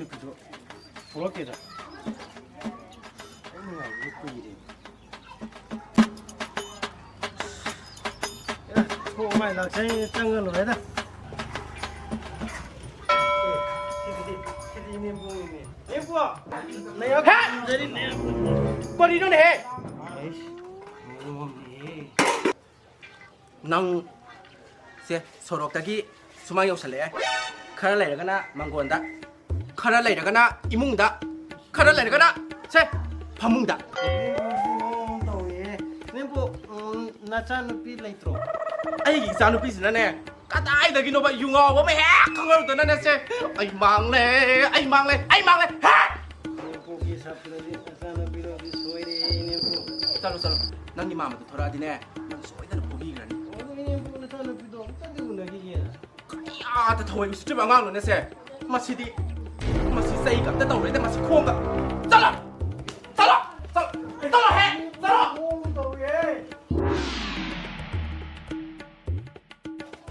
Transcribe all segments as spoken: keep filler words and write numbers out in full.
ꯅꯨꯄꯤꯗꯣ ꯊꯣꯛꯂꯛꯇꯦꯗ꯫ ꯑꯩ ꯉꯥꯏꯕꯗ ꯀꯨꯏꯔꯦ꯫ ꯑꯦ, ꯊꯣꯛ ꯃꯥꯏ ꯂꯥꯛꯆꯩ, ꯆꯪꯉ ꯂꯣꯏꯔꯦꯗ꯫ ꯑꯦ, ꯁꯤꯗꯤ, ꯁꯤꯗꯤ ꯏꯅꯦꯝꯕꯣꯛꯅꯤꯅꯦ꯫ ꯏꯅꯦꯝꯕꯣꯛ! ꯅꯌꯥ ꯍꯦ! ꯀꯨꯝꯖꯔꯤꯅꯦ꯫ ꯀꯔꯤꯅꯣꯅꯦꯍꯦ? ꯑꯩꯁ, ꯃꯑꯣꯡꯅꯦꯍꯦ꯫ ꯅꯪ ꯁꯦ ꯁꯣꯔꯣꯛꯇꯒꯤ ꯁꯨꯃꯥꯡ ꯌꯧꯁꯜꯂꯛꯑꯦ꯫ ꯈꯔ ꯂꯩꯔꯒꯅ ꯃꯪꯒꯣꯟꯗ, ꯈꯔ ꯂꯩꯔꯒꯅ ꯏꯃꯨꯡꯗ, ꯈꯔ ꯂꯩꯔꯒꯅ ꯁꯦ ꯐꯃꯨꯡꯗ꯫ ꯅꯦꯝꯄꯣꯛ, ꯎꯝ, ꯅꯆꯥꯅꯨꯄꯤ ꯂꯩꯇ꯭ꯔꯣ? ꯑꯩꯒꯤ ꯏꯆꯥꯅꯨꯄꯤꯁꯤꯅꯅꯦ, ꯀꯗꯥꯏꯗꯒꯤꯅꯣꯕ ꯌꯨ ꯉꯥꯎꯕ ꯑꯃ ꯍꯦꯛ ꯈꯪꯍꯧꯗꯅꯅꯦ ꯁꯦ, ꯑꯩ ꯃꯥꯡꯂꯦ, ꯑꯩ ꯃꯥꯡꯂꯦ, ꯑꯩ ꯃꯥꯡꯂꯦ, ꯍꯦ! ꯅꯦꯝꯄꯣꯛꯀꯤ ꯁꯥꯐꯨꯗꯗꯤ ꯅꯆꯥꯅꯨꯄꯤꯗꯣꯗꯤ ꯁꯣꯏꯔꯦ, ꯅꯦꯝꯄꯣꯛ꯫ ꯆꯠꯂꯣ, ꯆꯠꯂꯣ꯫ ꯅꯪꯒꯤ ꯃꯥꯝꯃꯗꯣ ꯊꯣꯔꯛꯑꯗꯤꯅꯦ, ꯅꯪ ꯁꯣꯏꯗꯅ ꯐꯨꯕꯤꯈ꯭ꯔꯅꯤ꯫ ꯑꯗꯨ ꯏꯅꯦꯝꯄꯣꯛ ꯅꯆꯥꯅꯨꯄꯤꯗꯣ ꯑꯝꯇꯗꯤ ꯎꯅꯈꯤꯒꯦ꯫ ꯀꯌꯥꯗ ꯊꯑꯣꯏ ꯎꯁꯤꯠꯇ꯭ꯔꯤꯕ ꯑꯉꯥꯡꯅꯣꯅꯦ ꯁꯦ꯫ ꯃꯁꯤꯗꯤ, ꯃꯁꯤ ꯆꯩꯒ ꯑꯝꯇ ꯇꯧꯔꯣꯏꯗ, ꯃꯁꯤ ꯈꯣꯡꯒ꯫ ꯆꯠꯂꯣ! ꯆꯠꯂꯣ! ꯆꯠꯂꯣ! ꯆꯠꯂꯣ ꯍꯦ! ꯆꯠꯂꯣ!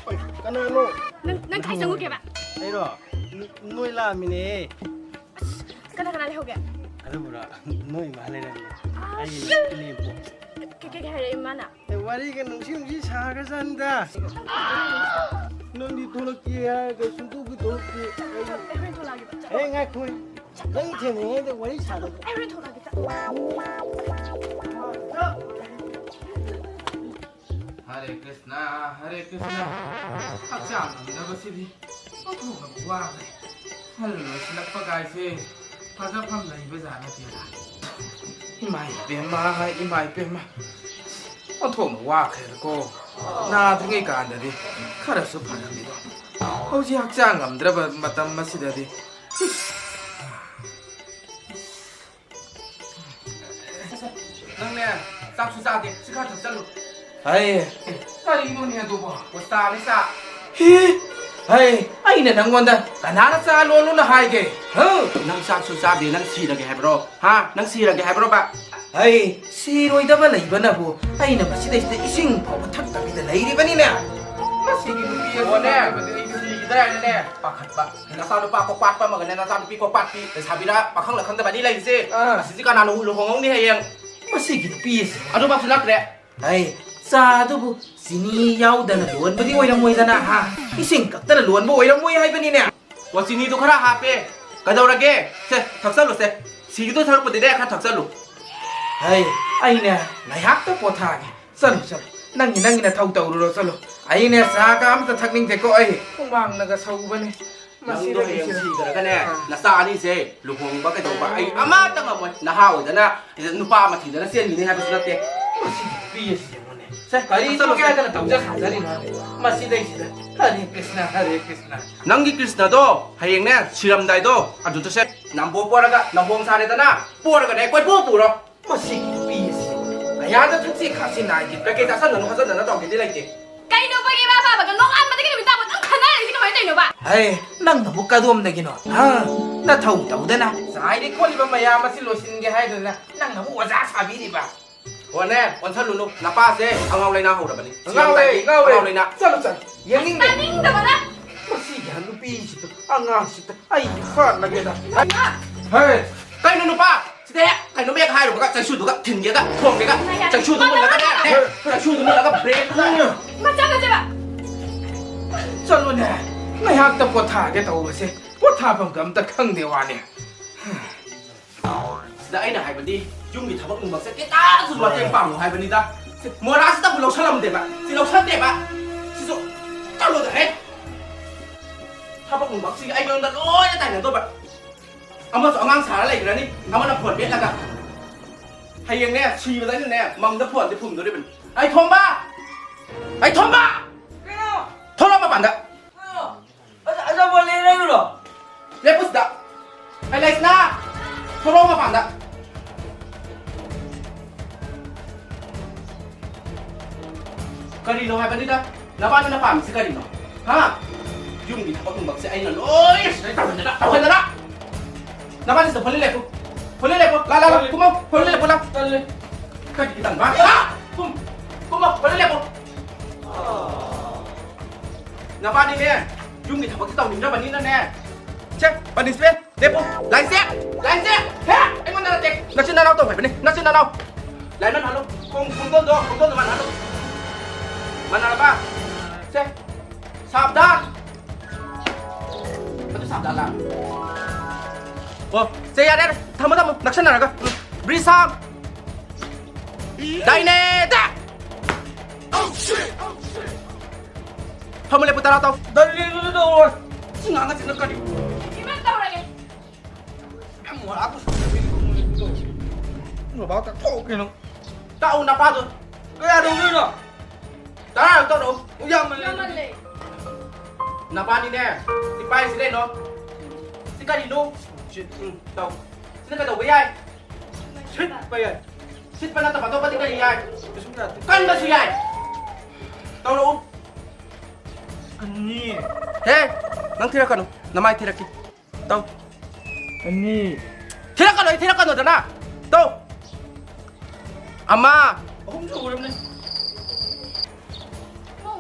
ꯑꯣꯏ, ꯀꯅꯥꯅꯣ? ꯅꯪ, ꯅꯪ ꯀꯥꯏ ꯆꯪꯉꯨꯒꯦꯕ? ꯑꯩꯔꯣ? ꯅ-, ꯅꯣꯏ ꯂꯥꯛꯑꯝꯃꯤꯅꯦ꯫ ꯑꯁ, ꯀꯅꯥ ꯀꯅꯥ ꯂꯩꯍꯧꯒꯦ? ꯑꯗꯨꯕꯨꯔꯣ? ꯅꯣꯏ ꯏꯃꯥ ꯂꯩꯔꯝꯃꯤ꯫ ꯑꯁ! ꯑꯩꯒꯤ ꯅꯦꯝꯄꯣꯛ꯫ ꯀꯩ, ꯀꯩ, ꯀꯩ ꯍꯥꯏꯔꯛꯏ ꯏꯃꯥꯅ? ꯑꯦ, ꯋꯥꯔꯤꯒ ꯅꯨꯡꯁꯤ ꯅꯨꯡꯁꯤ ꯁꯥꯈ꯭ꯔꯖꯥꯠꯅꯤꯗ꯫ ꯅꯪꯗꯤ ꯊꯣꯛꯂꯛꯀꯦ ꯍꯥꯏꯔꯒ ꯁꯨꯡꯊꯣꯛꯄꯨ ꯊꯣꯛꯂꯛꯇꯦ꯫ ꯑꯩ ꯍꯣꯔꯦꯟ ꯊꯣꯛꯂꯛꯑꯒꯦꯕ꯫ ꯑꯦ, ꯉꯥꯏꯈꯣ꯫ ꯅꯪ ꯊꯦꯡꯅꯉꯩꯗ ꯋꯥꯔꯤ ꯁꯥꯗꯕ꯫ ꯑꯩ ꯍꯣꯔꯦꯟ ꯊꯣꯛꯂꯛꯑꯒꯦ꯫ ꯍꯔꯦ ꯀ꯭ꯔꯤꯁꯅ, ꯍꯔꯦ ꯀ꯭ꯔꯤꯁꯅ꯫ ꯍꯛꯆꯥꯡ ꯉꯝꯗꯕꯁꯤꯗꯤ ꯑꯣꯟꯊꯣꯛꯅ ꯋꯥꯈ꯭ꯔꯦ꯫ ꯑꯍꯜ ꯑꯣꯏꯁꯤꯜꯂꯛꯄ ꯀꯥꯏꯁꯦ ꯐꯖꯐꯝ ꯂꯩꯕꯖꯥꯠ ꯅꯠꯇꯦꯗ꯫ ꯏꯃꯥ ꯏꯕꯦꯝꯃ, ꯏꯃꯥ ꯏꯕꯦꯝꯃ꯫ ꯑꯣꯟꯊꯣꯛꯅ ꯋꯥꯈ꯭ꯔꯦꯗꯀꯣ꯫ ꯅꯥꯗ꯭ꯔꯤꯉꯩ ꯀꯥꯟꯗꯗꯤ ꯈꯔꯁꯨ ꯐꯔꯝꯃꯤꯗꯣ꯫ ꯍꯧꯖꯤꯛ ꯍꯛꯆꯥꯡ ꯉꯝꯗ꯭ꯔꯕ ꯃꯇꯝ ꯑꯁꯤꯗꯗꯤ꯫ ꯏꯁ! ꯅꯪꯅꯦ, ꯆꯥꯛꯁꯨ ꯆꯥꯗꯦ, ꯁꯤ ꯈꯔ ꯊꯛꯆꯜꯂꯨ꯫ ꯍꯩ꯫ ꯀꯔꯤꯅꯣꯅꯦ ꯑꯗꯨꯕꯣ? ꯄꯣꯁꯇꯥꯅꯤ ꯆꯥ꯫ ꯍꯤ! ꯍꯩ, ꯑꯩꯅ ꯅꯪꯉꯣꯟꯗ ꯀꯅꯥꯅ ꯆꯥ ꯂꯣꯜꯂꯨꯅ ꯍꯥꯏꯒꯦ? ꯍꯥ? ꯅꯪ ꯆꯥꯛꯁꯨ ꯆꯥꯗꯦ, ꯅꯪ ꯁꯤꯔꯒꯦ ꯍꯥꯏꯕ꯭ꯔꯣ? ꯍꯥ? ꯅꯪ ꯁꯤꯔꯒꯦ ꯍꯥꯏꯕ꯭ꯔꯣꯕ? ꯍꯩ, ꯁꯤꯔꯣꯏꯗꯕ ꯂꯩꯕꯅꯕꯨ ꯑꯩꯅ ꯃꯁꯤꯗꯩꯁꯤꯗ ꯏꯁꯤꯡ ꯐꯥꯎꯕ ꯊꯛꯇꯕꯤꯗ ꯂꯩꯔꯤꯕꯅꯤꯅꯦ꯫ ꯃꯁꯤꯒꯤ ꯅꯨꯄꯤ ꯑꯁꯤꯅꯦ꯫ ꯀꯗꯥꯏꯗꯅꯦ ꯄꯥꯈꯠꯄ? ꯅꯆꯥꯅꯨꯄꯥ ꯀꯣꯛꯄꯥꯠꯄ ꯑꯃꯒꯅꯦ ꯅꯆꯥꯅꯨꯄꯤ ꯀꯣꯛꯄꯥꯠꯄꯤ, ꯂꯩꯁꯥꯕꯤꯔ ꯄꯥꯈꯪꯂ ꯈꯪꯗꯕ ꯑꯅꯤ ꯂꯩꯔꯤꯁꯦ꯫ ꯑꯥ꯫ ꯑꯁꯤꯁꯤ ꯀꯅꯥꯅ ꯂꯨꯍꯣꯡꯍꯧꯅꯤ ꯍꯌꯦꯡ? ꯃꯁꯤꯒꯤ ꯅꯨꯄꯤ ꯑꯁꯤ꯫ ꯑꯗꯨꯃꯛꯁꯨ ꯅꯠꯇ꯭ꯔꯦ꯫ ꯑꯩ ꯆꯥꯗꯨꯕꯨ ꯆꯤꯅꯤ ꯌꯥꯎꯗꯅ ꯂꯣꯟꯕꯗꯤ ꯑꯣꯏꯔꯝꯃꯣꯏꯗꯅ, ꯍꯥ? ꯏꯁꯤꯡ ꯀꯛꯇꯅ ꯂꯣꯟꯕ ꯑꯣꯏꯔꯝꯃꯣꯏ ꯍꯥꯏꯕꯅꯤꯅꯦ꯫ ꯑꯣ, ꯆꯤꯅꯤꯗꯨ ꯈꯔ ꯍꯥꯞꯄꯦ꯫ ꯀꯩꯗꯧꯔꯒꯦ? ꯁꯦ, ꯊꯛꯆꯜꯂꯨꯁꯦ꯫ ꯁꯤꯒꯗꯧ ꯁꯔꯨꯛꯄꯨꯗꯤꯅꯦ, ꯈꯔ ꯊꯛꯆꯜꯂꯨ꯫ ꯍꯩ, ꯑꯩꯅꯦ ꯉꯥꯏꯍꯥꯛꯇ ꯄꯣꯊꯥꯒꯦ꯫ ꯆꯠꯂꯨ, ꯆꯠꯂꯨ꯫ ꯅꯪꯒꯤ, ꯅꯪꯒꯤ ꯅꯊꯧ ꯇꯧꯔꯨꯔꯣ, ꯆꯠꯂꯨ꯫ ꯑꯩꯅꯦ ꯆꯥꯒ ꯑꯝꯇ ꯊꯛꯅꯤꯡꯗꯦꯀꯣ ꯑꯩ꯫ ꯍꯨꯃꯥꯡꯅꯒ ꯁꯧꯕꯅꯦ꯫ ꯃꯁꯤ ꯅꯪꯗꯣ ꯍꯌꯦꯡ ꯂꯩꯕꯤꯁꯤꯔ? ꯁꯤꯈ꯭ꯔꯒꯅꯦ, ꯑꯥ꯫ ꯅꯆꯥ ꯑꯅꯤꯁꯦ ꯂꯨꯍꯣꯡꯕ ꯀꯩꯗꯧꯕ ꯑꯩ ꯑꯃꯠꯇ ꯉꯝꯃꯣꯏ꯫ ꯅꯍꯥ ꯑꯣꯏꯗꯅ ꯁꯤꯗ ꯅꯨꯄꯥ ꯑꯃ ꯊꯤꯗꯅ ꯆꯦꯟꯈꯤꯅꯤ ꯍꯥꯏꯕꯁꯨ ꯅꯠꯇꯦ꯫ ꯃꯁꯤꯒꯤ ꯅꯨꯄꯤ ꯑꯁꯤ ꯌꯦꯡꯉꯨꯅꯦ꯫ ꯁꯦ, ꯀꯔꯤ ꯆꯠꯂꯣ, ꯇꯧꯒꯦ ꯁꯦ꯫ ꯍꯥꯏꯗꯅ ꯇꯧꯖ ꯁꯥꯖꯔꯤꯅꯣ? ꯃꯁꯤꯗꯩꯁꯤꯗ ꯍꯔꯦ ꯀ꯭ꯔꯤꯁꯅ, ꯍꯔꯦ ꯀ꯭ꯔꯤꯁꯅ꯫ ꯅꯪꯒꯤ ꯀ꯭ꯔꯤꯁꯅꯗꯣ ꯍꯌꯦꯡꯅꯦ ꯁꯤꯔꯝꯗꯥꯏꯗꯣ ꯑꯗꯨꯗ ꯁꯦ ꯅꯝꯕꯣ ꯄꯣꯔꯒ ꯅꯍꯣꯡ ꯁꯥꯔꯦꯗꯅ, ꯄꯣꯔꯒꯅꯦ ꯀꯣꯏꯄꯨ ꯄꯨꯔꯣ꯫ ꯃꯁꯤꯒꯤ ꯅꯨꯄꯤ ꯑꯁꯤ ꯀꯌꯥꯗ ꯊꯛꯁꯤ ꯈꯥꯁꯤ ꯅꯥꯏꯒꯦ? ꯀꯩꯀꯩ ꯆꯥꯁꯟꯗꯅꯣ ꯈꯣꯠꯆꯟꯗꯅ ꯇꯧꯒꯦꯗꯤ ꯂꯩꯇꯦ꯫ ꯀꯩꯅꯣ ꯑꯩꯈꯣꯏꯒꯤ ꯏꯃꯥ ꯄꯥꯕꯒ ꯅꯣꯡꯉꯥꯟꯕꯗꯒꯤ ꯅꯨꯃꯤꯠ ꯇꯥꯕ ꯑꯗꯨꯝ ꯈꯟꯅꯔꯤꯁꯤ ꯀꯃꯥꯏꯅ ꯇꯧꯔꯤꯅꯣꯕ? ꯍꯩ, ꯅꯪꯅꯕꯨ ꯀꯗꯣꯝꯗꯒꯤꯅꯣ? ꯍꯥ? ꯅꯊꯧ ꯇꯧꯗꯅ ꯆꯥꯏꯔꯤ ꯈꯣꯠꯂꯤꯕ ꯃꯌꯥꯝ ꯑꯁꯤ ꯂꯣꯏꯁꯤꯟꯒꯦ ꯍꯥꯏꯗꯅ ꯅꯪꯅꯕꯨ ꯑꯣꯖꯥ ꯁꯥꯕꯤꯔꯤꯕ? ꯍꯣꯅꯦ, ꯑꯣꯟꯁꯜꯂꯨꯅꯨ꯫ ꯅꯄꯥꯁꯦ ꯑꯉꯥꯎ ꯂꯩꯅꯥ ꯍꯧꯔꯕꯅꯤ꯫ ꯉꯥꯎꯔꯦ, ꯁꯤꯔꯝꯗꯥꯏꯒꯤ ꯉꯥꯎꯔꯦ꯫ ꯑꯉꯥꯎ ꯂꯩꯅꯥ꯫ ꯆꯠꯂꯨ, ꯆꯠꯂꯨ꯫ ꯌꯦꯡꯅꯤꯡꯗꯦ꯫ ꯇꯥꯅꯤꯡꯗꯕꯅ꯫ ꯃꯁꯤꯒꯤ ꯅꯨꯄꯤꯁꯤꯗ, ꯑꯉꯥꯡꯁꯤꯗ ꯑꯩ ꯍꯥꯠꯂꯒꯦꯗ꯫ ꯍꯦ! ꯀꯩꯅꯣ ꯅꯨꯄꯥ? ꯁꯤꯗ ꯍꯦꯛ ꯀꯩꯅꯣꯝ ꯍꯦꯛ ꯍꯥꯏꯔꯨꯕꯒ ꯆꯩꯁꯨꯗꯨꯒ ꯊꯤꯟꯒꯦꯒ ꯊꯣꯝꯒꯦꯒ꯫ ꯆꯩꯁꯨꯗꯨ ꯃꯨꯜꯂꯒꯅꯦ꯫ ꯍꯦ! ꯆꯩꯁꯨꯗꯨ ꯃꯨꯜꯂꯒ ꯕ꯭ꯔꯦꯛ꯫ ꯃꯆꯥ ꯃꯆꯥꯕ꯫ ꯆꯠꯂꯨꯅꯦ꯫ ꯉꯥꯏꯍꯥꯛꯇ ꯄꯣꯊꯥꯒꯦ ꯇꯧꯕꯁꯦ ꯄꯣꯊꯥꯐꯝꯒ ꯑꯝꯇ ꯈꯪꯗꯦ ꯋꯥꯅꯦ꯫ ꯁꯤꯗ ꯑꯩꯅ ꯍꯥꯏꯕꯗꯤ ꯌꯨꯝꯒꯤ ꯊꯕꯛ ꯅꯨꯡꯕꯛꯁꯦ ꯈꯤꯇꯪꯁꯨ ꯃꯇꯦꯡ ꯄꯥꯡꯉꯨ ꯍꯥꯏꯕꯅꯤꯗ꯫ ꯁꯤ ꯃꯣꯔꯥꯁꯤꯗꯕꯨ ꯂꯧꯁꯜꯂꯝꯗꯦꯕ꯫ ꯁꯤ ꯂꯧꯁꯜꯗꯦꯕ꯫ ꯁꯤꯁꯨ ꯆꯠꯂꯣꯗ ꯍꯦ꯫ ꯊꯕꯛ ꯅꯨꯡꯕꯛꯁꯤꯒꯤ ꯑꯩꯉꯣꯟꯗ ꯂꯣꯏꯅ ꯇꯥꯏꯅꯗꯧꯕ꯫ ꯑꯃꯁꯨ ꯑꯉꯥꯡ ꯁꯥꯔ ꯂꯩꯈ꯭ꯔꯅꯤ, ꯑꯃꯅ ꯐꯣꯟ ꯃꯦꯠꯂꯒ꯫ ꯍꯌꯦꯡꯅꯦ, ꯁꯤꯕꯗ ꯑꯩꯅꯅꯦ, ꯃꯪꯗ ꯐꯣꯟꯁꯦ ꯐꯨꯝꯗꯣꯔꯤꯕꯅꯤ꯫ ꯑꯩ ꯊꯣꯝꯕ! ꯑꯩ ꯊꯣꯝꯕ! ꯀꯩꯅꯣ? ꯊꯣꯛꯂꯛꯑꯣ ꯃꯄꯥꯟꯗ! ꯀꯩꯅꯣ? ꯑꯆꯥ-, ꯑꯆꯥꯄꯣꯠ ꯂꯩꯔꯛꯏꯔꯣ? ꯂꯦꯞꯄꯨ ꯁꯤꯗ! ꯑꯩ ꯂꯩꯁꯅꯥ! ꯊꯣꯛꯂꯛꯑꯣ ꯃꯄꯥꯟꯗ! ꯀꯔꯤꯅꯣ ꯍꯥꯏꯕꯅꯤꯗ? ꯅꯕꯥꯅꯤꯅ ꯄꯥꯝꯃꯤꯁꯤ ꯀꯔꯤꯅꯣ? ꯍꯥ? ꯌꯨꯝꯒꯤ ꯊꯕꯛ ꯅꯨꯡꯕꯛꯁꯦ ꯑꯩꯅ ꯂꯣꯏ ꯁꯤꯗ ꯇꯧꯍꯟꯗꯅ, ꯇꯧꯍꯟꯗꯅ! ꯅꯕꯥꯅꯤ ꯁꯤꯗ ꯐꯣꯂꯤ ꯂꯦꯞꯄꯨ! ꯐꯣꯂꯤ ꯂꯦꯞꯄꯨ! ꯂꯥ, ꯂꯥ, ꯂꯥ, ꯀꯨꯝꯃꯣ! ꯐꯣꯂꯤ ꯂꯦꯞꯄꯨ, ꯂꯥ! ꯇꯜꯂꯦ꯫ ꯀꯔꯤꯒꯤ ꯇꯟꯕ? ꯂꯥ! ꯀꯨꯝ! ꯀꯨꯝꯃꯣ! ꯐꯣꯂꯤ ꯂꯦꯞꯄꯨ! ꯅꯕꯥꯅꯤꯅꯦ! ꯌꯨꯝꯒꯤ ꯊꯕꯛꯁꯤ ꯇꯧꯅꯤꯡꯗ꯭ꯔꯕꯅꯤꯅꯅꯦ꯫ ꯁꯦ, ꯄꯅꯤꯁꯃꯦꯟ꯫ ꯂꯦꯞꯄꯨ꯫ ꯂꯥꯏꯟꯁꯦ꯫ ꯂꯥꯏꯟꯁꯦ꯫ ꯍꯦ! ꯑꯩꯉꯣꯟꯗ ꯅꯠꯇꯦ꯫ ꯅꯆꯤꯟ ꯅꯅꯥꯎ ꯇꯧ ꯍꯥꯏꯕꯅꯤ꯫ ꯅꯆꯤꯟ ꯅꯅꯥꯎ꯫ ꯂꯥꯏꯟ ꯃꯥꯟꯍꯜꯂꯨ꯫ ꯈꯣꯡ, ꯈꯣꯡꯗꯣꯟꯗꯣ, ꯈꯣꯡꯗꯣꯟꯗꯣ ꯃꯥꯟꯍꯜꯂꯨ꯫ ꯃꯥꯟꯅꯔꯕ? ꯁꯦ꯫ ꯁꯥꯕꯗꯥꯟ꯫ ꯑꯗꯨ ꯁꯥꯕꯗꯥꯟꯂ? ꯑꯣ, ꯁꯦ, ꯌꯥꯔꯦ, ꯌꯥꯔꯦ꯫ ꯊꯝꯃꯣ, ꯊꯝꯃꯣ꯫ ꯅꯛꯁꯟꯅꯔꯒ꯫ ꯎꯝ꯫ ꯕ꯭ꯔꯤꯁꯥꯝ꯫ ꯗꯥꯏꯅꯦꯗ꯫ ꯐꯝꯃꯨ ꯂꯦꯞꯄꯨ ꯇꯔꯥ ꯇꯧ꯫ ꯗꯜꯂꯤꯗꯨꯗꯤ ꯇꯧꯔꯣꯏ꯫ ꯁꯤ ꯉꯥꯡꯉꯁꯤꯅ ꯀꯔꯤ? ꯏꯃꯥ ꯇꯧꯔꯒꯦ꯫ ꯌꯥꯝ ꯃꯣꯔꯥ ꯄꯨꯁꯜꯂꯛꯑꯦ꯫ ꯕꯕꯥ ꯇꯥꯊꯣꯛꯀꯦ ꯅꯪ꯫ ꯇꯥꯛꯎ ꯅꯄꯥꯗꯣ꯫ ꯀꯌꯥ ꯇꯧꯗꯣꯏꯅꯣ? ꯇꯔꯥꯔꯛ ꯇꯧꯔꯛꯎ꯫ ꯌꯥꯝꯃꯜꯂꯦ꯫ ꯌꯥꯝꯃꯜꯂꯦ꯫ ꯅꯄꯥꯅꯤꯅꯦ꯫ ꯁꯤ ꯄꯥꯏꯔꯤꯁꯤ ꯀꯩꯅꯣ? ꯁꯤ ꯀꯔꯤꯅꯣ? ꯁꯤ, ꯎꯝ, ꯇꯧ꯫ ꯁꯤꯅ ꯀꯩꯗꯧꯕ ꯌꯥꯏ? ꯁꯤꯠꯄ ꯌꯥꯏ꯫ ꯁꯤꯠꯄ ꯅꯠꯇꯕ ꯑꯇꯣꯞꯄꯗꯤ ꯀꯔꯤ ꯌꯥꯏ? ꯀꯩꯁꯨꯝ ꯌꯥꯗꯦ꯫ ꯀꯟꯕꯁꯨ ꯌꯥꯏ꯫ ꯇꯧꯔꯛꯎ꯫ ꯑꯅꯤ꯫ ꯍꯦ! ꯅꯪ ꯊꯤꯔꯛꯀꯅꯨ꯫ ꯅꯃꯥꯏ ꯊꯤꯔꯛꯀꯦ꯫ ꯇꯧ꯫ ꯑꯅꯤ꯫ ꯊꯤꯔꯛꯀꯅꯨ, ꯑꯩ ꯊꯤꯔꯛꯀꯅꯨꯗꯅ꯫ ꯇꯧ꯫ ꯑꯃ꯫ ꯑꯍꯨꯝ ꯁꯨꯔꯕꯅꯦ꯫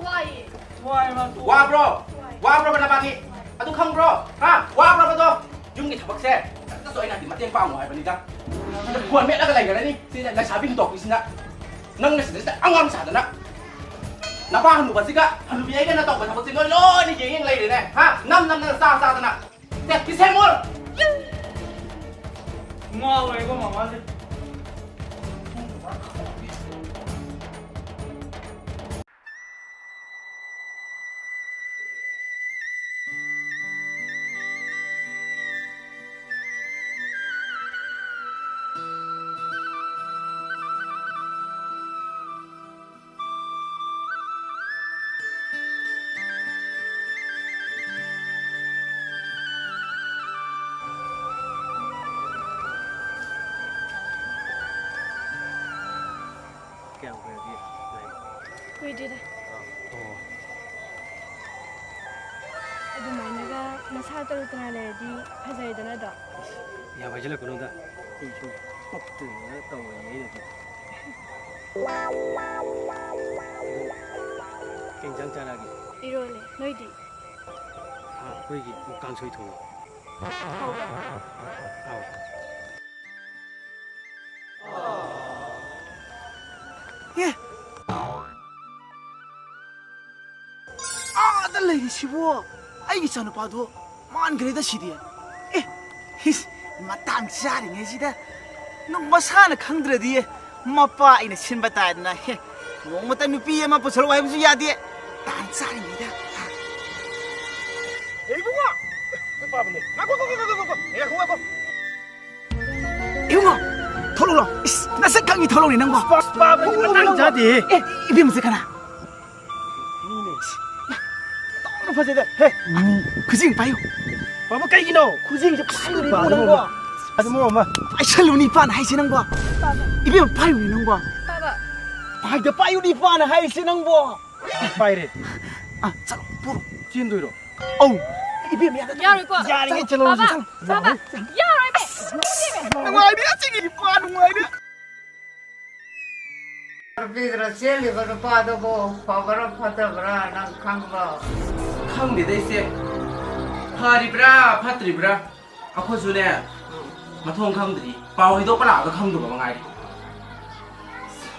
ꯋꯥꯏꯌꯦ꯫ ꯋꯥꯏ ꯃꯥ ꯇꯣꯛꯑꯣ꯫ ꯋꯥꯕ꯭ꯔꯣ? ꯋꯥꯏ꯫ ꯋꯥꯕ꯭ꯔꯣꯕ ꯅꯕꯥꯅꯤ? ꯑꯗꯨ ꯈꯪꯕ꯭ꯔꯣ? ꯍꯥ? ꯋꯥꯕ꯭ꯔꯣꯕꯗꯣ? ꯌꯨꯝꯒꯤ ꯊꯕꯛꯁꯦ ꯈꯤꯇꯪꯗꯁꯨ ꯑꯩꯅ ꯍꯥꯏꯗꯤ ꯃꯇꯦꯡ ꯄꯥꯡꯉꯣ ꯍꯥꯏꯕꯅꯤꯗ꯫ ꯁꯤꯗ ꯐꯣꯟ ꯃꯦꯠꯂꯒ ꯂꯩꯈ꯭ꯔꯅꯤ꯫ ꯁꯤꯗ ꯂꯩꯁꯥꯕꯤ ꯍꯨꯟꯗꯣꯛꯄꯤꯁꯤꯅ꯫ ꯅꯪꯅ ꯁꯤꯗꯩꯁꯤꯗ ꯑꯉꯥꯡ ꯁꯥꯗꯅ꯫ ꯅꯄꯥ ꯍꯅꯨꯕꯁꯤꯒ ꯍꯅꯨꯕꯤ ꯑꯩꯒꯅ ꯇꯧꯕ ꯊꯕꯛꯁꯦ ꯅꯣꯏ ꯂꯣꯏꯅ ꯌꯦꯡ ꯌꯦꯡ ꯂꯩꯔꯦꯅꯦ꯫ ꯍꯥ? ꯅꯝ ꯅꯝꯗꯅ ꯆꯥ ꯆꯥꯗꯅ꯫ ꯁꯦ, ꯀꯤꯁꯦꯝꯃꯨꯔ! ꯉꯥꯎꯔꯦꯀꯣ ꯃꯃꯥꯁꯦ꯫ ꯀꯌꯥꯝ ꯀꯨꯏꯔꯒꯦ ꯂꯥꯛꯏꯕ? ꯀꯨꯏꯗ꯭ꯔꯤꯗ꯫ ꯑꯣ꯫ ꯑꯗꯨꯃꯥꯏꯅꯒ ꯅꯁꯥ ꯇꯔꯨ ꯇꯅꯥꯟ ꯂꯩꯔꯗꯤ ꯐꯖꯔꯦꯗꯅ ꯑꯗꯣ꯫ ꯌꯥꯝ ꯍꯥꯏꯖꯤꯜꯂꯛꯀꯅꯨꯗ꯫ ꯑꯩ ꯁꯨꯝ ꯄꯛꯇꯗꯅ ꯇꯧꯔꯤꯅꯦ ꯑꯩꯅꯗꯤ꯫ ꯀꯩ ꯏꯟꯖꯥꯡ ꯆꯥꯔꯛꯑꯒꯦ? ꯏꯔꯣꯜꯂꯦ꯫ ꯅꯣꯏꯗꯤ? ꯑꯩꯈꯣꯏꯒꯤ ꯀꯥꯡꯁꯣꯏ ꯊꯣꯡꯉꯤ꯫ ꯑꯥꯎ꯫ ꯑꯦ! ꯑꯥꯗ ꯂꯩꯔꯤꯁꯤꯕꯨ ꯑꯩꯒꯤ ꯏꯆꯥꯅꯨꯄꯥꯗꯣ ꯃꯥꯟꯈ꯭ꯔꯦꯗ ꯁꯤꯗꯤ꯫ ꯑꯦ! ꯍꯤꯁ! ꯃꯇꯥꯡ ꯆꯥꯔꯤꯉꯩꯁꯤꯗ ꯅꯪ ꯃꯁꯥꯅ ꯈꯪꯗ꯭ꯔꯗꯤ ꯃꯄꯥ ꯑꯩꯅ ꯁꯤꯟꯕ ꯇꯥꯏꯗꯅ꯫ ꯍꯦ! ꯅꯣꯡꯃꯇ ꯅꯨꯄꯤ ꯑꯃ ꯄꯨꯁꯜꯂꯛꯑꯣ ꯍꯥꯏꯕꯁꯨ ꯌꯥꯗꯦ꯫ ꯇꯥꯟ ꯆꯥꯔꯤꯉꯩꯗ꯫ ꯑꯦ, ꯏꯕꯨꯡꯉꯣ! ꯉꯥꯏꯈꯣ, ꯉꯥꯏꯈꯣ, ꯉꯥꯏꯈꯣ, ꯉꯥꯏꯈꯣ, ꯉꯥꯏꯈꯣ꯫ ꯏꯕꯨꯡꯉꯣ, ꯊꯣꯛꯂꯛꯂꯣ꯫ ꯏꯁ, ꯅꯁꯛ ꯈꯪꯉꯤ ꯊꯣꯛꯂꯛꯅꯦ ꯅꯪꯕꯣ꯫ ꯄꯥꯕꯗꯤ ꯃꯇꯥꯡ ꯆꯥꯗꯦꯍꯦ꯫ ꯑꯦ, ꯏꯕꯦꯝꯃꯁꯦ ꯀꯅꯥ? ꯃꯤꯅꯦ꯫ ꯇꯧꯅ ꯐꯖꯩꯗ꯫ ꯍꯦ, ꯈꯨꯖꯤꯡ ꯄꯥꯏꯌꯨ꯫ ꯄꯥꯕ ꯀꯩꯒꯤꯅꯣ? ꯈꯨꯖꯤꯡꯁꯦ ꯄꯥꯏꯌꯨꯅꯦ ꯄꯥꯕ ꯅꯪꯕꯣ꯫ ꯑꯗꯨ ꯃꯣ ꯑꯃ꯫ ꯄꯥꯏꯁꯜꯂꯨꯅꯦ ꯏꯄꯥꯅ ꯍꯥꯏꯁꯦ ꯅꯪꯕꯣ꯫ ꯄꯥꯕ꯫ ꯏꯕꯦꯝꯃ ꯄꯥꯏꯌꯨꯅꯦ ꯅꯪꯕꯣ꯫ ꯄꯥꯕ꯫ ꯄꯥꯏꯗ ꯄꯥꯏꯌꯨꯅꯦ ꯏꯄꯥꯅ ꯍꯥꯏꯁꯦ ꯅꯪꯕꯣ꯫ ꯄꯥꯏꯔꯦ꯫ ꯑ, ꯆꯠꯂꯣ, ꯄꯨꯔꯣ꯫ ꯆꯦꯟꯗꯣꯏꯔꯣ? ꯑꯧ꯫ ꯏꯕꯦꯝꯃ, ꯌꯥꯔꯦ꯫ ꯌꯥꯔꯣꯏꯀꯣ꯫ ꯌꯥꯔꯤꯉꯩ ꯆꯠꯂꯣ ꯄꯥꯕ, ꯍꯧꯖꯤꯛ꯫ ꯄꯥꯕ, ꯌꯥꯔꯣꯏꯃꯦ꯫ ꯅꯨꯡꯉꯥꯏꯔꯦ, ꯑꯁꯤꯒꯤ ꯏꯄꯥ ꯅꯨꯡꯉꯥꯏꯔꯦ꯫ ꯄꯤꯗ꯭ꯔ ꯆꯦꯜꯂꯤꯕ ꯅꯨꯄꯥꯗꯨꯕꯨ ꯐꯕ꯭ꯔꯥ ꯐꯠꯇꯕ꯭ꯔꯥ ꯅꯪ ꯈꯪꯕ꯭ꯔꯣ? ꯈꯪꯗꯦꯗ ꯏꯆꯦ꯫ ꯐꯔꯤꯕ꯭ꯔꯥ ꯐꯠꯇ꯭ꯔꯤꯕ꯭ꯔꯥ ꯑꯩꯈꯣꯏꯁꯨꯅꯦ ꯃꯊꯣꯡ ꯈꯪꯗ꯭ꯔꯤ꯫ ꯄꯥꯎ ꯍꯩꯗꯣꯛꯄ ꯂꯥꯛꯑꯒ ꯈꯪꯗꯕ ꯃꯉꯥꯏꯔꯦ꯫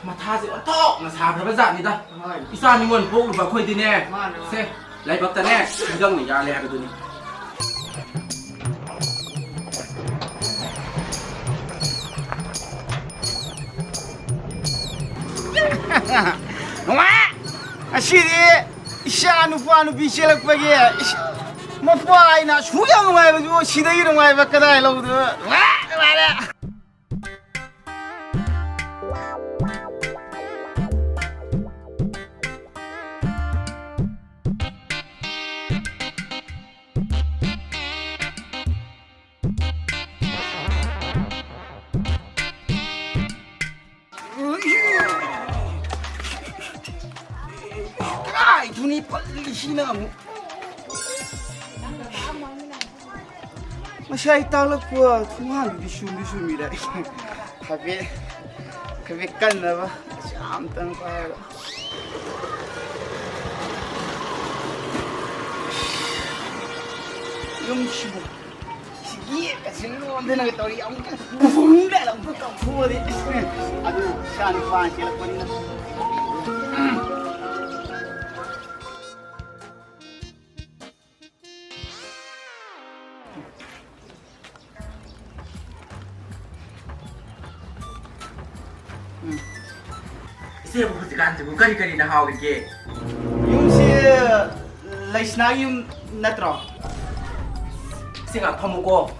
ꯃꯊꯥꯁꯦ ꯑꯣꯟꯊꯣꯛꯅ ꯁꯥꯈ꯭ꯔꯕ ꯖꯥꯠꯅꯤꯗ꯫ ꯍꯣꯏ꯫ ꯏꯆꯥ ꯅꯤꯉꯣꯜ ꯄꯣꯛꯂꯨꯕ ꯑꯩꯈꯣꯏꯗꯤꯅꯦ꯫ ꯃꯥꯅꯦ, ꯃꯥꯅꯦ꯫ ꯁꯦ, ꯂꯥꯏꯕꯛꯇꯅꯦ ꯁꯤꯡꯖꯪꯅ ꯌꯥꯜꯂꯦ ꯍꯥꯏꯕꯗꯨꯅꯤ꯫ ꯅꯨꯡꯉꯥꯏ! ꯉꯁꯤꯗꯤ ꯏꯆꯥ ꯅꯨꯄꯥ ꯅꯨꯄꯤ ꯆꯦꯜꯂꯛꯄꯒꯤ ꯏꯁ-, ꯃꯄꯥ ꯑꯩꯅ ꯑꯁꯨꯛ ꯌꯥꯝ ꯅꯨꯡꯉꯥꯏꯕꯗꯨ ꯁꯤꯗꯒꯤ ꯅꯨꯡꯉꯥꯏꯕ ꯀꯗꯥꯏ ꯂꯧꯗꯣꯏꯅꯣ? ꯅꯨꯡꯉꯥꯏ! ꯅꯨꯡꯉꯥꯏꯔꯦ! ꯀꯥꯏꯗꯨꯅꯤ ꯄꯜꯂꯤꯁꯤꯅ ꯑꯃꯨꯛ꯫ ꯉꯁꯥꯏ ꯇꯥꯛꯂꯛꯄ ꯊꯣꯡꯒꯥꯟꯗꯨꯗꯤ ꯁꯨꯝꯗꯤ ꯁꯨꯝꯃꯤꯗ꯫ ꯍꯥꯏꯐꯦꯠ, ꯍꯥꯏꯐꯦꯠ ꯀꯟꯅꯕ ꯑꯝꯇꯪ ꯄꯥꯏꯔꯒ꯫ ꯌꯨꯝꯁꯤꯕꯨ ꯁꯤꯒꯤ ꯀꯁꯤꯜꯂꯣꯟꯗꯅꯒ ꯇꯧꯔꯤ꯫ ꯑꯃꯨꯛꯇ ꯕꯨꯝꯗ ꯑꯃꯨꯛꯇ ꯀꯥꯎꯊꯣꯛꯑꯗꯤ꯫ ꯑꯗꯨ ꯏꯆꯥ ꯅꯨꯄꯥ ꯆꯦꯜꯂꯛꯄꯅꯤꯅ꯫ ꯎꯝ꯫ ꯏꯆꯦꯕꯨ ꯍꯧꯖꯤꯛꯀꯥꯟꯁꯤꯕꯨ ꯀꯔꯤ ꯀꯔꯤꯅ ꯍꯥꯎꯔꯤꯒꯦ? ꯌꯨꯝꯁꯤ ꯂꯩꯁꯅꯥꯒꯤ ꯌꯨꯝ ꯅꯠꯇ꯭ꯔꯣ? ꯏꯆꯦ ꯉꯥꯛ ꯐꯝꯃꯨꯀꯣ꯫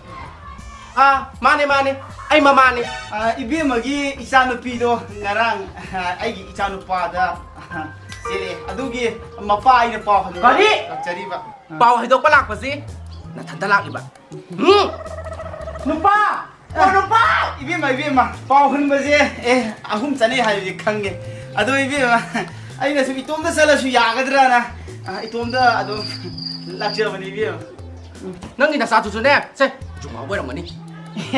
ꯑꯥ, ꯃꯥꯅꯦ, ꯃꯥꯅꯦ, ꯑꯩ ꯃꯃꯥꯅꯦ꯫ ꯑꯥ, ꯏꯕꯦꯝꯃꯒꯤ ꯏꯆꯥꯅꯨꯄꯤꯗꯣ ꯉꯔꯥꯡ, ꯑꯥ, ꯑꯩꯒꯤ ꯏꯆꯥꯅꯨꯄꯥꯗ, ꯑꯥ, ꯆꯦꯜꯂꯛꯑꯦ꯫ ꯑꯗꯨꯒꯤ ꯃꯄꯥ ꯑꯩꯅ ꯄꯥꯎ ꯍꯟꯕ ꯀꯔꯤ? ꯂꯥꯛꯆꯔꯤꯕ꯫ ꯑꯥ꯫ ꯄꯥꯎ ꯍꯥꯏꯗꯣꯛꯄ ꯂꯥꯛꯄꯁꯤ ꯅꯊꯟꯇ ꯂꯥꯛꯂꯤꯕ? ꯎꯝ? ꯅꯨꯄꯥ! ꯑꯣ, ꯅꯨꯄꯥ! ꯏꯕꯦꯝꯃ, ꯏꯕꯦꯝꯃ, ꯄꯥꯎ ꯍꯟꯕꯁꯦ, ꯑꯦ, ꯑꯍꯨꯝ ꯆꯠꯅꯩ ꯍꯥꯏꯕꯗꯤ ꯈꯪꯉꯦ꯫ ꯑꯗꯣ, ꯏꯕꯦꯝꯃ, ꯑꯩꯅꯁꯨ ꯏꯇꯣꯝꯇ ꯆꯠꯂꯁꯨ ꯌꯥꯒꯗ꯭ꯔꯅ, ꯑ, ꯏꯇꯣꯝꯇ ꯑꯗꯨꯝ ꯂꯥꯛꯆꯕꯅꯤ, ꯏꯕꯦꯝꯃ꯫ ꯅꯪꯒꯤ ꯅꯆꯥꯗꯨꯁꯨꯅꯦ, ꯁꯦ, ꯖꯨꯃꯥ ꯑꯣꯏꯔꯝꯒꯅꯤ꯫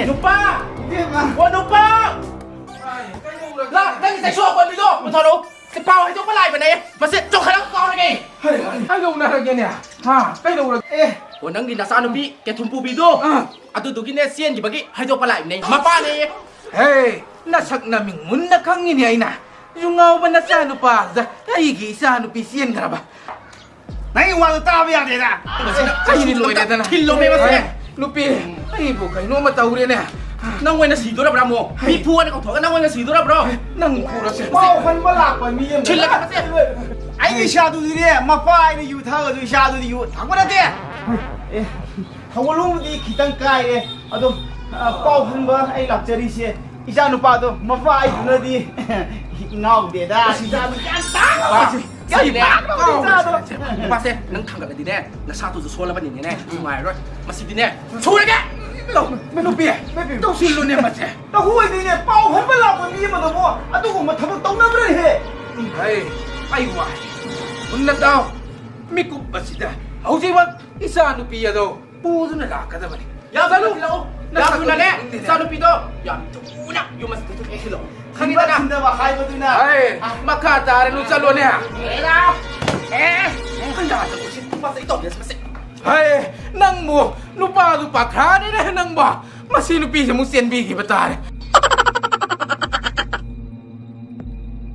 ꯅꯨꯄꯥ! ꯏꯕꯦꯝꯃ! ꯑꯣ, ꯅꯨꯄꯥ! ꯂꯥ, ꯅꯪꯒꯤ ꯆꯩꯁꯨ ꯑꯀꯣꯟꯕꯤꯗꯣ ꯄꯨꯊꯣꯔꯛꯎ꯫ ꯁꯤ ꯄꯥꯎ ꯍꯥꯏꯗꯣꯛꯄ ꯂꯥꯛꯏꯕꯅꯦ꯫ ꯃꯁꯤ ꯆꯣꯡꯈꯠꯂꯒ ꯀꯥꯎꯔꯒꯦ꯫ ꯍꯩ, ꯀꯩꯗꯧꯅꯔꯒꯦꯅꯦ? ꯍꯥ? ꯀꯩꯗꯧꯔꯒꯦ? ꯑꯦ꯫ ꯑꯣ, ꯅꯪꯒꯤ ꯅꯆꯥꯅꯨꯄꯤ ꯀꯦꯊꯨꯝ ꯄꯨꯕꯤꯗꯣ꯫ ꯑꯥ꯫ ꯑꯗꯨꯗꯨꯒꯤꯅꯦ ꯆꯦꯟꯈꯤꯕꯒꯤ ꯍꯥꯏꯗꯣꯛꯄ ꯂꯥꯛꯏꯕꯅꯦ꯫ ꯃꯄꯥꯅꯦ꯫ ꯍꯦ, ꯅꯁꯛ ꯅꯃꯤꯡ ꯃꯨꯟꯅ ꯈꯪꯉꯤꯅꯦ ꯑꯩꯅ꯫ ꯌꯨ ꯉꯥꯎꯕ ꯅꯆꯥꯅꯨꯄꯥꯗ ꯑꯩꯒꯤ ꯏꯆꯥꯅꯨꯄꯤ ꯆꯦꯟꯈ꯭ꯔꯕ꯫ ꯅꯪꯒꯤ ꯋꯥꯗꯣ ꯇꯥꯕ ꯌꯥꯗꯦꯗ꯫ ꯃꯁꯤꯅ ꯑꯩꯗꯤ ꯂꯣꯏꯔꯦꯗꯅ꯫ ꯊꯤꯜꯂꯣꯃꯦ ꯃꯁꯦ꯫ ꯑꯦ, ꯅꯨꯄꯤ, ꯑꯩꯕꯨ ꯀꯩꯅꯣꯝꯃ ꯇꯧꯔꯦꯅꯦ꯫ ꯅꯪ ꯑꯣꯏꯅ ꯁꯤꯗꯣꯔꯕ꯭ꯔꯥ ꯑꯃꯨꯛ? ꯍꯩ꯫ ꯃꯤ ꯐꯨꯑꯣꯅ ꯀꯧꯊꯣꯛꯑꯒ ꯅꯪ ꯑꯣꯏꯅ ꯁꯤꯗꯣꯔꯕ꯭ꯔꯣ? ꯅꯪ ꯐꯨꯔꯁꯦ꯫ ꯄꯥꯎ ꯍꯟꯕ ꯂꯥꯛꯄ ꯃꯤ ꯑꯃ ꯊꯤꯜꯂꯒꯦ ꯃꯁꯦ꯫ ꯑꯩꯒꯤ ꯏꯆꯥꯗꯨꯗꯤꯅꯦ, ꯃꯄꯥ ꯑꯩꯅ ꯌꯨ ꯊꯛꯑꯁꯨ ꯏꯆꯥꯗꯨꯗꯤ ꯌꯨ ꯊꯛꯄ ꯅꯠꯇꯦ꯫ ꯑꯦ, ꯊꯧꯒꯜꯂꯣꯟꯕꯨꯗꯤ ꯈꯤꯇꯪ ꯀꯥꯏꯔꯦ꯫ ꯑꯗꯣ, ꯑ, ꯄꯥꯎ ꯍꯟꯕ ꯑꯩ ꯂꯥꯛꯆꯔꯤꯁꯦ, ꯏꯆꯥ ꯅꯨꯄꯥꯗꯣ ꯃꯄꯥ ꯑꯩꯗꯨꯅꯗꯤ ꯉꯥꯎꯗꯦꯗ꯫ ꯏꯆꯥꯗꯨ ꯒ꯭ꯌꯥꯟ ꯇꯥꯕ꯫ ꯃꯥꯁꯦ, ꯒ꯭ꯌꯥꯟ ꯁꯤꯅꯦ꯫ ꯇꯥꯕ ꯏꯆꯥꯗꯣ꯫ ꯃꯥꯁꯦ, ꯅꯪ ꯊꯥꯡꯒꯠꯂꯗꯤꯅꯦ, ꯅꯁꯥꯗꯨꯁꯨ ꯁꯣꯜꯂꯕꯅꯤꯅꯦ, ꯅꯨꯡꯉꯥꯏꯔꯔꯣꯏ꯫ ꯃꯁꯤꯗꯤꯅꯦ, ꯁꯨꯔꯒꯦ! ꯇꯧ, ꯅꯨꯄꯤ, ꯇꯧꯁꯤꯜꯂꯨꯅꯦ ꯃꯁꯦ꯫ ꯅꯈꯣꯏꯗꯤꯅꯦ, ꯄꯥꯎ ꯍꯟꯕ ꯂꯥꯛꯄ ꯃꯤ ꯑꯃꯗꯕꯨ ꯑꯗꯨꯒꯨꯝꯕ ꯊꯕꯛ ꯇꯧꯅꯕ꯭ꯔꯅꯦꯍꯦ? ꯍꯩ, ꯑꯩ ꯋꯥ ꯍꯥꯏ꯫ ꯃꯨꯟꯅ ꯇꯥꯎ꯫ ꯃꯤꯀꯨꯞ ꯑꯁꯤꯗ ꯍꯧꯖꯤꯛꯃꯛ ꯏꯆꯥ ꯅꯨꯄꯤ ꯑꯗꯣ ꯄꯨꯗꯨꯅ ꯂꯥꯛꯀꯗꯕꯅꯤ꯫ ꯌꯥꯝ ꯊꯨꯅ ꯊꯤꯜꯂꯛꯎ꯫ ꯌꯥꯝ ꯊꯨꯅꯅꯦ, ꯅꯁꯛꯇꯨ ꯏꯆꯥ ꯅꯨꯄꯤꯗꯣ ꯌꯥꯝ ꯊꯨꯅ ꯌꯨꯝ ꯑꯁꯤꯗ ꯊꯤꯜꯂꯛꯎ꯫ ꯈꯪꯉꯤꯗꯅ? ꯊꯤꯟꯕ ꯍꯥꯏꯕꯗꯨꯅ꯫ ꯍꯩ, ꯃꯈꯥ ꯇꯥꯔꯅꯨ, ꯆꯠꯂꯣꯅꯦ꯫ ꯑꯦꯔꯥ! ꯑꯦ! ꯈꯪꯗꯕ ꯊꯕꯛꯁꯤ ꯇꯧꯕꯤꯔꯁꯤ ꯃꯁꯤ꯫ ꯍꯩ, ꯅꯪꯕꯨ ꯅꯨꯄꯥꯗꯨ ꯄꯥꯈ꯭ꯔꯥꯅꯤꯅꯦ ꯅꯪꯕꯣ꯫ ꯃꯁꯤ ꯅꯨꯄꯤꯁꯦ ꯑꯃꯨꯛ ꯆꯦꯟꯕꯤꯈꯤꯕ ꯇꯥꯔꯦ꯫